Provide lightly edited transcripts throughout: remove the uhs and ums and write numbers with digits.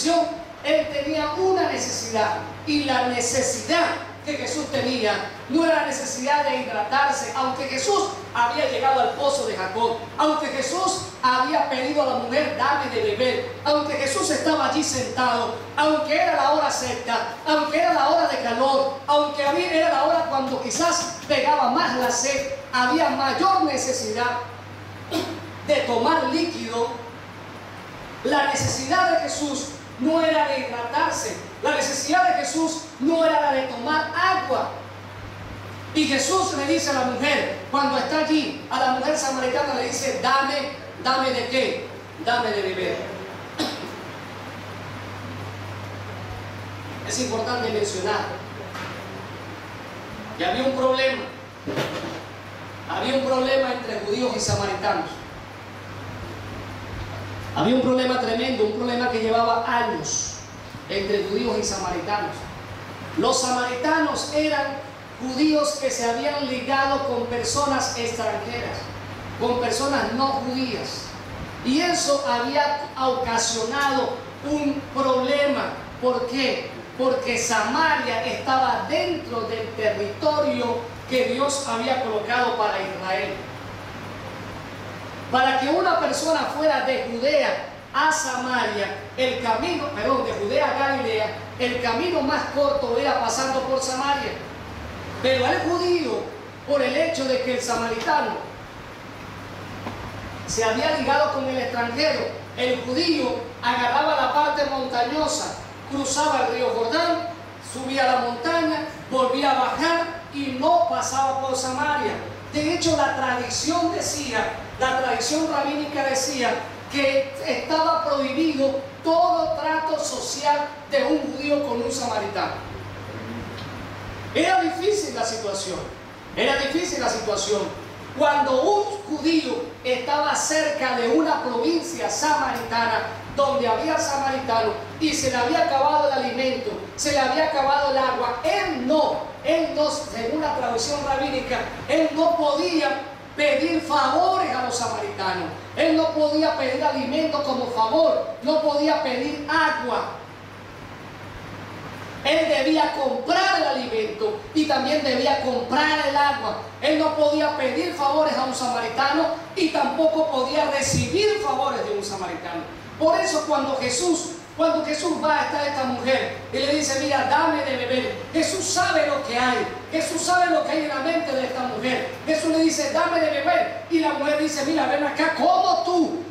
atención, él tenía una necesidad y la necesidad que Jesús tenía no era la necesidad de hidratarse, aunque Jesús había llegado al pozo de Jacob, aunque Jesús había pedido a la mujer dame de beber, aunque Jesús estaba allí sentado, aunque era la hora sexta, aunque era la hora de calor, aunque era la hora cuando quizás pegaba más la sed, había mayor necesidad de tomar líquido. La necesidad de Jesús no era de hidratarse, la necesidad de Jesús no era la de tomar agua. Y Jesús le dice a la mujer, cuando está allí, a la mujer samaritana le dice, dame, dame de qué, dame de beber. Es importante mencionar que había un problema entre judíos y samaritanos. Había un problema tremendo, un problema que llevaba años entre judíos y samaritanos. Los samaritanos eran judíos que se habían ligado con personas extranjeras, con personas no judías. Y eso había ocasionado un problema. ¿Por qué? Porque Samaria estaba dentro del territorio que Dios había colocado para Israel. Para que una persona fuera de Judea a Samaria, el camino, perdón, de Judea a Galilea, el camino más corto era pasando por Samaria. Pero al judío, por el hecho de que el samaritano se había ligado con el extranjero, el judío agarraba la parte montañosa, cruzaba el río Jordán, subía a la montaña, volvía a bajar y no pasaba por Samaria. De hecho, la tradición decía, la tradición rabínica decía que estaba prohibido todo trato social de un judío con un samaritano. Era difícil la situación, era difícil la situación. Cuando un judío estaba cerca de una provincia samaritana, donde había samaritanos, y se le había acabado el alimento, se le había acabado el agua, él no, según la tradición rabínica, él no podía pedir favores a los samaritanos, él no podía pedir alimento como favor, no podía pedir agua. Él debía comprar el alimento y también debía comprar el agua. Él no podía pedir favores a un samaritano y tampoco podía recibir favores de un samaritano. Por eso cuando Jesús va a estar esta mujer y le dice, mira, dame de beber, Jesús sabe lo que hay, Jesús sabe lo que hay en la mente de esta mujer. Jesús le dice, dame de beber, y la mujer dice, mira, ven acá, ¿cómo tú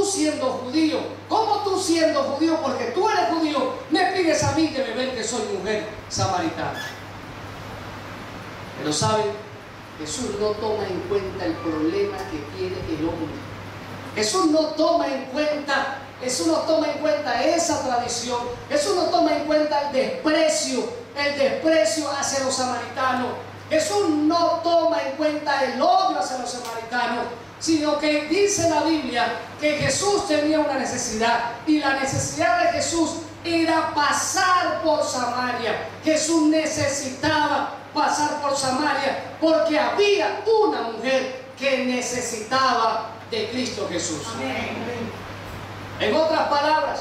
siendo judío, cómo tú siendo judío, porque tú eres judío, me pides a mí de beber que soy mujer samaritana? Pero saben, Jesús no toma en cuenta el problema que tiene el hombre. Jesús no toma en cuenta, Jesús no toma en cuenta esa tradición. Jesús no toma en cuenta el desprecio hacia los samaritanos. Jesús no toma en cuenta el odio hacia los samaritanos, sino que dice la Biblia que Jesús tenía una necesidad, y la necesidad de Jesús era pasar por Samaria. Jesús necesitaba pasar por Samaria porque había una mujer que necesitaba de Cristo Jesús. Amén. En otras palabras,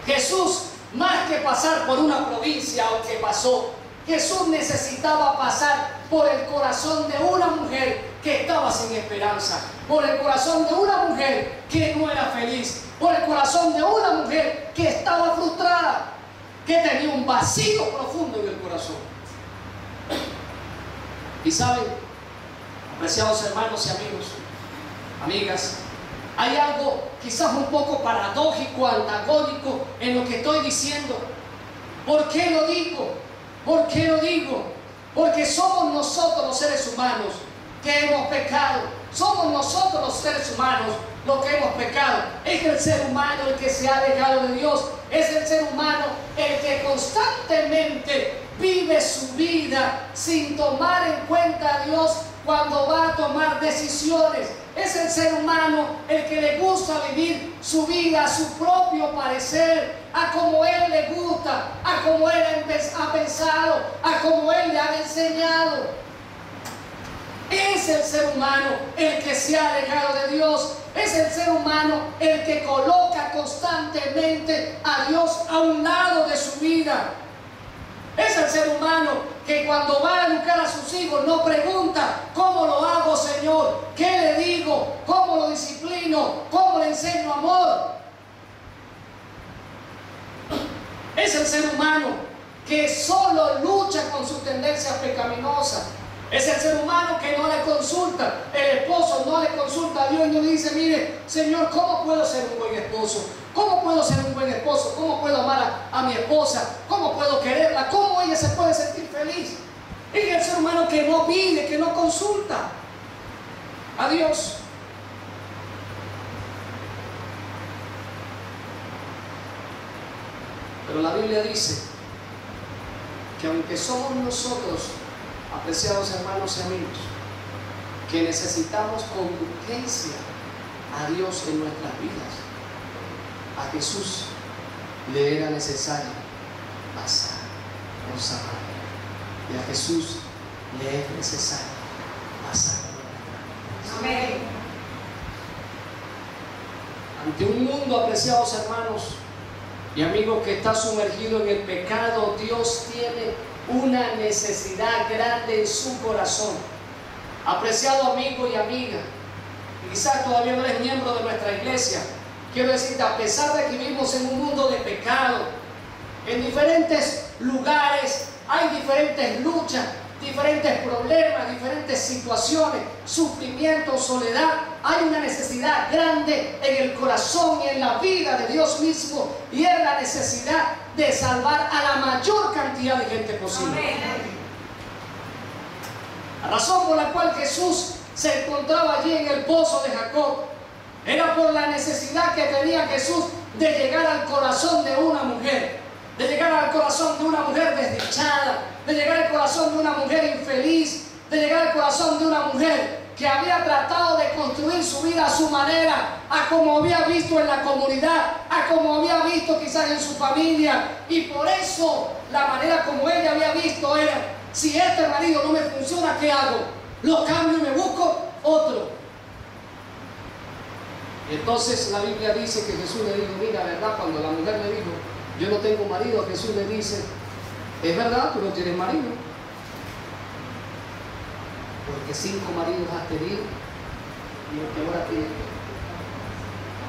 Jesús, más que pasar por una provincia, aunque pasó, Jesús necesitaba pasar por el corazón de una mujer que estaba sin esperanza, por el corazón de una mujer que no era feliz, por el corazón de una mujer que estaba frustrada, que tenía un vacío profundo en el corazón. Y saben, apreciados hermanos y amigos, amigas, hay algo quizás un poco paradójico, antagónico en lo que estoy diciendo. ¿Por qué lo digo? ¿Por qué lo digo? Porque somos nosotros los seres humanos que hemos pecado. Somos nosotros los seres humanos los que hemos pecado. Es el ser humano el que se ha alejado de Dios. Es el ser humano el que constantemente vive su vida sin tomar en cuenta a Dios cuando va a tomar decisiones. Es el ser humano el que le gusta vivir su vida a su propio parecer, a como él le gusta, a como él ha pensado, a como él le ha enseñado. Es el ser humano el que se ha alejado de Dios. Es el ser humano el que coloca constantemente a Dios a un lado de su vida. Es el ser humano que cuando va a educar a sus hijos no pregunta, ¿cómo lo hago, Señor? ¿Qué le digo? ¿Cómo lo disciplino? ¿Cómo le enseño amor? Es el ser humano que solo lucha con sus tendencias pecaminosas. Es el ser humano que no le consulta. El esposo no le consulta a Dios y no le dice, mire, Señor, ¿cómo puedo ser un buen esposo? ¿Cómo puedo ser un buen esposo? ¿Cómo puedo amar a mi esposa? ¿Cómo puedo quererla? ¿Cómo ella se puede sentir feliz? Es el ser humano que no pide, que no consulta a Dios. Pero la Biblia dice que aunque somos nosotros, apreciados hermanos y amigos, que necesitamos con urgencia a Dios en nuestras vidas, a Jesús le era necesario pasar por Samaria. Y a Jesús le es necesario pasar por nuestras vidas. Amén. Ante un mundo, apreciados hermanos y amigos, que está sumergido en el pecado, Dios tiene una necesidad grande en su corazón. Apreciado amigo y amiga, y quizás todavía no eres miembro de nuestra iglesia, quiero decirte, a pesar de que vivimos en un mundo de pecado, en diferentes lugares hay diferentes luchas, diferentes problemas, diferentes situaciones, sufrimiento, soledad, hay una necesidad grande en el corazón y en la vida de Dios mismo, y es la necesidad de salvar a la mayor cantidad de gente posible. Amén. La razón por la cual Jesús se encontraba allí en el pozo de Jacob era por la necesidad que tenía Jesús de llegar al corazón de una mujer, de llegar al corazón de una mujer desdichada, de llegar al corazón de una mujer infeliz, de llegar al corazón de una mujer que había tratado de construir su vida a su manera, a como había visto en la comunidad, a como había visto quizás en su familia. Y por eso la manera como ella había visto era: si este marido no me funciona, ¿qué hago? Lo cambio y me busco otro. Y entonces la Biblia dice que Jesús le dijo, mira, ¿verdad? Cuando la mujer le dijo, yo no tengo marido, Jesús le dice, es verdad, tú no tienes marido, porque 5 maridos has tenido y el que ahora tienes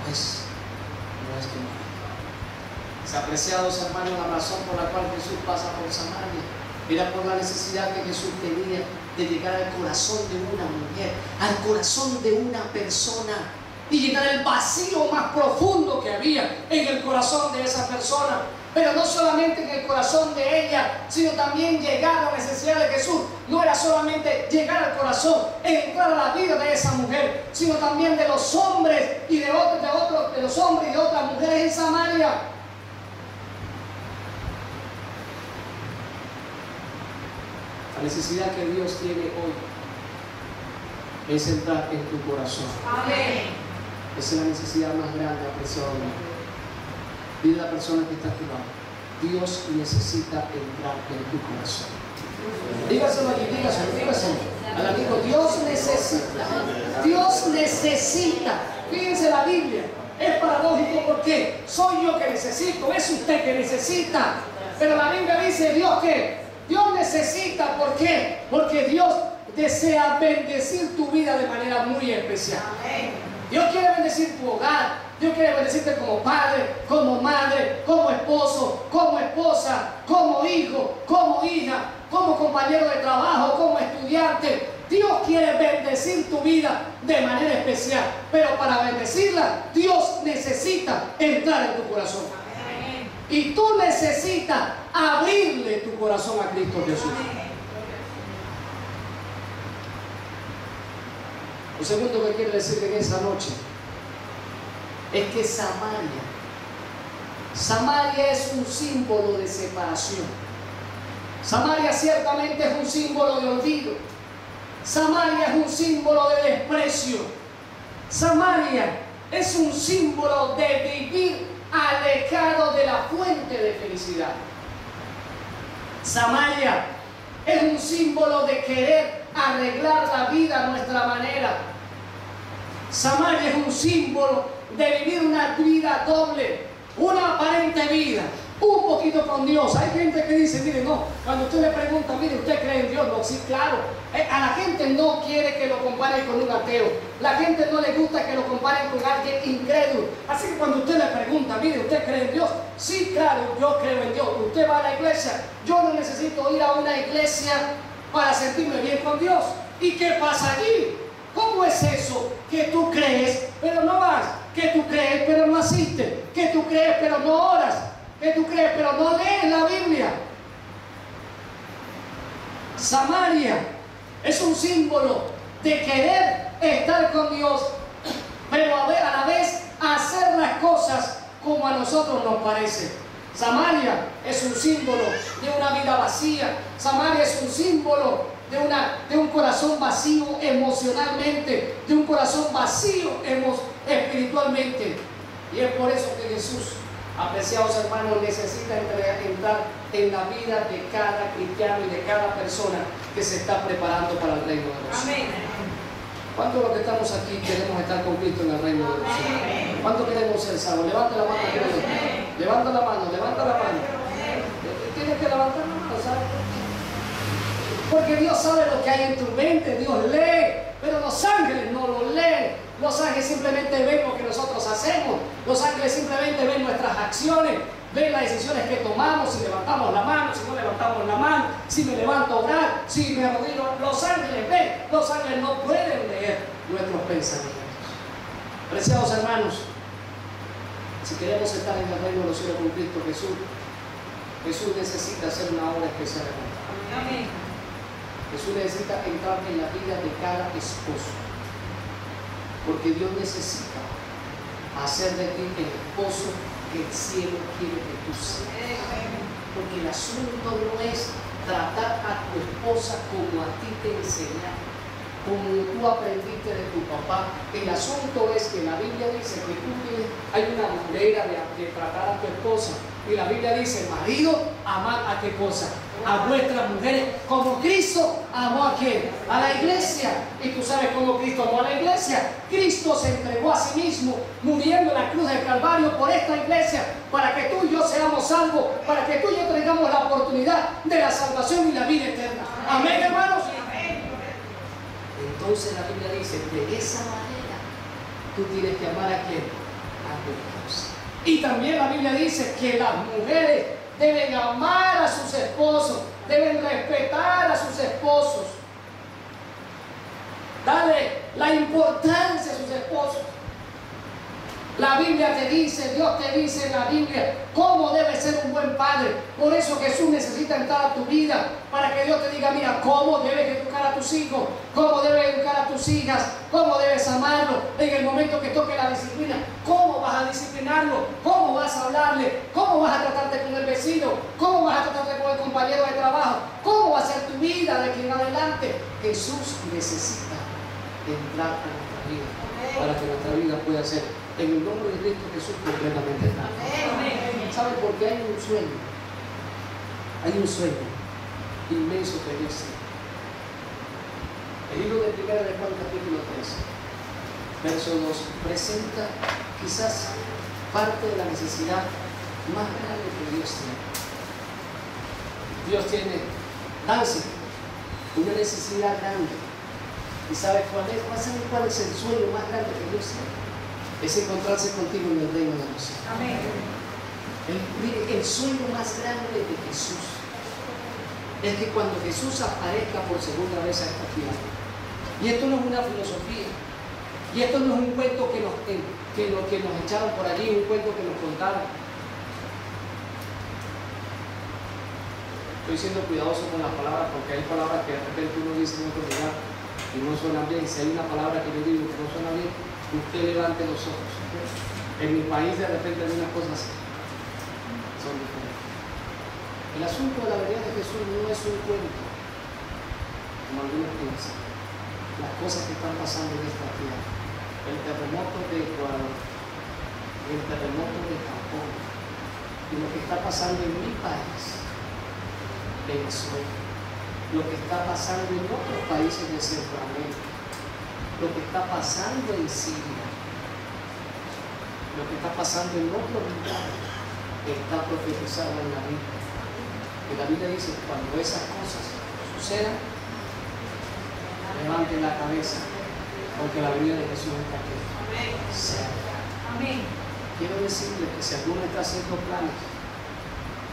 no es tu marido. Apreciados hermanos, la razón por la cual Jesús pasa por Samaria era por la necesidad que Jesús tenía de llegar al corazón de una mujer, al corazón de una persona, y llenar el vacío más profundo que había en el corazón de esa persona. Pero no solamente en el corazón de ella, sino también llegar a la necesidad de Jesús. No era solamente llegar al corazón, entrar a la vida de esa mujer, sino también de los hombres y de otros, de otros, de los hombres y de otras mujeres en Samaria. La necesidad que Dios tiene hoy es entrar en tu corazón. Amén. Esa es la necesidad más grande, apreciado amigo. Dile a la persona que está a tu lado, Dios necesita entrar en tu corazón. Dígaselo allí, dígaselo, dígaselo al amigo. Dios necesita, Dios necesita. Fíjense la Biblia, es paradójico porque soy yo que necesito, es usted que necesita. Pero la Biblia dice, Dios que Dios necesita, ¿por qué? Porque Dios desea bendecir tu vida de manera muy especial. Amén. Dios quiere bendecir tu hogar, Dios quiere bendecirte como padre, como madre, como esposo, como esposa, como hijo, como hija, como compañero de trabajo, como estudiante. Dios quiere bendecir tu vida de manera especial, pero para bendecirla, Dios necesita entrar en tu corazón. Amén. Y tú necesitas abrirle tu corazón a Cristo Jesús. Lo segundo que quiero decir en esta noche es que Samaria es un símbolo de separación. Samaria ciertamente es un símbolo de olvido. Samaria es un símbolo de desprecio. Samaria es un símbolo de vivir alejado de la fuente de felicidad. Samaria es un símbolo de querer arreglar la vida a nuestra manera. Samaria es un símbolo de vivir una vida doble, una aparente vida, un poquito con Dios. Hay gente que dice, mire, no, cuando usted le pregunta, mire, ¿usted cree en Dios? No, sí, claro. A la gente no quiere que lo comparen con un ateo. La gente no le gusta que lo comparen con alguien incrédulo. Así que cuando usted le pregunta, mire, ¿usted cree en Dios? Sí, claro, yo creo en Dios. Usted va a la iglesia. Yo no necesito ir a una iglesia para sentirme bien con Dios. ¿Y qué pasa allí? ¿Cómo es eso que tú crees pero no vas? Que tú crees pero no asistes. Que tú crees pero no oras. Que tú crees pero no lees la Biblia. Samaria es un símbolo de querer estar con Dios, pero a la vez hacer las cosas como a nosotros nos parece. Samaria es un símbolo de una vida vacía. Samaria es un símbolo de un corazón vacío emocionalmente, de un corazón vacío espiritualmente. Y es por eso que Jesús, apreciados hermanos, necesita entrar en la vida de cada cristiano y de cada persona que se está preparando para el reino de los cielos. ¿Cuántos de los que estamos aquí queremos estar con Cristo en el reino de los cielos? ¿Cuántos queremos ser salvos? Levanta la mano. Levanta la mano, levanta la mano. Tienes que levantar la mano, ¿sabes? Porque Dios sabe lo que hay en tu mente, Dios lee, pero los ángeles no lo leen. Los ángeles simplemente ven lo que nosotros hacemos. Los ángeles simplemente ven nuestras acciones, ven las decisiones que tomamos, si levantamos la mano, si no levantamos la mano, si me levanto a orar, si me arrodillo. Los ángeles ven, los ángeles no pueden leer nuestros pensamientos. Preciados hermanos, si queremos estar en el reino de los cielos con Cristo Jesús, Jesús necesita hacer una obra especial en nosotros. Amén. Jesús necesita entrar en la vida de cada esposo, porque Dios necesita hacer de ti el esposo que el cielo quiere que tú seas. Porque el asunto no es tratar a tu esposa como a ti te enseñaron, como tú aprendiste de tu papá. El asunto es que la Biblia dice que tú tienes, hay una manera de tratar a tu esposa. Y la Biblia dice, marido, amad a qué cosa? A vuestras mujeres, como Cristo amó a quién? A la iglesia. Y tú sabes cómo Cristo amó a la iglesia. Cristo se entregó a sí mismo, muriendo en la cruz del Calvario por esta iglesia, para que tú y yo seamos salvos, para que tú y yo tengamos la oportunidad de la salvación y la vida eterna. Amén, hermanos. Entonces la Biblia dice, de esa manera tú tienes que amar a quién? A tu esposa. Y también la Biblia dice que las mujeres deben amar a sus esposos, deben respetar a sus esposos. Dale la importancia a sus esposos. La Biblia te dice, Dios te dice en la Biblia cómo debe ser un buen padre. Por eso Jesús necesita entrar a tu vida, para que Dios te diga, mira, cómo debes educar a tus hijos, cómo debes educar a tus hijas, cómo debes amarlo en el momento que toque la disciplina, cómo vas a disciplinarlo, cómo vas a hablarle, cómo vas a tratarte con el vecino, cómo vas a tratarte con el compañero de trabajo, cómo va a ser tu vida de aquí en adelante. Jesús necesita entrar a nuestra vida para que nuestra vida pueda ser, en el nombre de Cristo Jesús, completamente transformado. ¿Saben por qué hay un sueño? Hay un sueño inmenso que Dios tiene. El libro de Primera de Juan, capítulo 3, verso 2, presenta quizás parte de la necesidad más grande que Dios tiene. Dios tiene, Nancy, una necesidad grande. ¿Y sabe cuál es? ¿Sabe cuál es el sueño más grande que Dios tiene? Es encontrarse contigo en el reino de los cielos. Amén. El sueño más grande de Jesús es que cuando Jesús aparezca por segunda vez a esta tierra, y esto no es una filosofía, y esto no es un cuento que nos echaron por allí, un cuento que nos contaron. Estoy siendo cuidadoso con las palabras, porque hay palabras que de repente uno dice en otro lugar y no suenan bien. Si hay una palabra que yo digo que no suena bien, usted levante los ojos. En mi país de repente algunas cosas son diferentes. El asunto de la venida de Jesús no es un cuento, como algunos piensan. Las cosas que están pasando en esta tierra, el terremoto de Ecuador, el terremoto de Japón, y lo que está pasando en mi país, Venezuela, lo que está pasando en otros países de Centroamérica, Lo que está pasando en Siria, lo que está pasando en otros lugares, está profetizado en la Biblia. Y la Biblia dice que cuando esas cosas sucedan, levanten la cabeza, porque la venida de Jesús está aquí. Cerca. Amén. Quiero decirles que si alguno está haciendo planes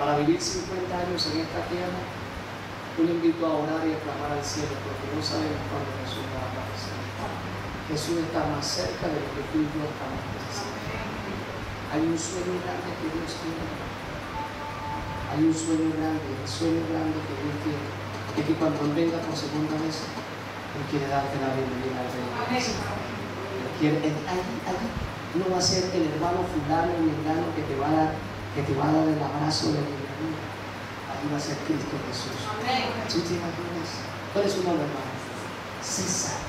para vivir 50 años en esta tierra, yo le invito a orar y a clamar al cielo, porque no sabemos cuándo Jesús va a aparecer. Jesús está más cerca de lo que tú y yo estamos pensando. Hay un sueño grande que Dios tiene. Hay un sueño grande, el sueño grande que Dios tiene es que cuando Él venga por segunda vez, Él quiere darte la bienvenida al reino. Él quiere, él, allí, allí no va a ser el hermano fulano o mengano que te va a dar, que te va a dar el abrazo de bienvenida. Allí va a ser Cristo Jesús. Amén. ¿Tú te imaginas? ¿Cuál es su nombre, hermano? César.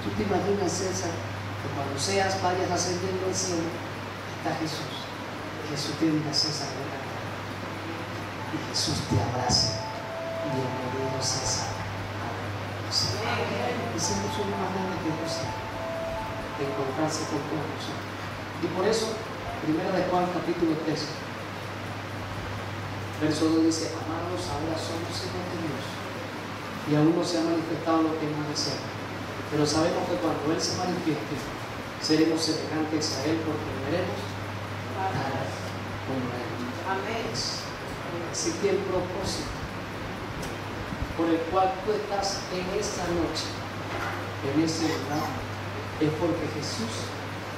¿Tú te imaginas, César, que cuando seas, vayas ascendiendo al cielo, está Jesús? Jesús te diga, César, ven acá. Y Jesús te abrace. Bienvenido, César. Amén. Ese es el sueño más grande que Dios tiene, de encontrarse con todos nosotros. Y por eso, Primera de Juan, capítulo 3, verso 2 dice: amados, ahora somos hijos de Dios, y aún no se ha manifestado lo que hemos de ser. Pero sabemos que cuando Él se manifieste, seremos semejantes a Él, porque lo veremos tal como Él es. Así que el propósito por el cual tú estás en esta noche, en este lugar, es porque Jesús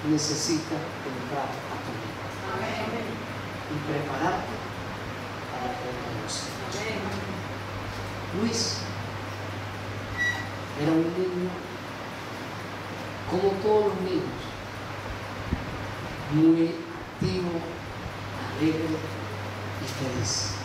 necesita entrar a tu vida. Amén. Y prepararte para el reino de los cielos. Amén. Luis era un niño como todos los niños, muy activo, alegre y feliz.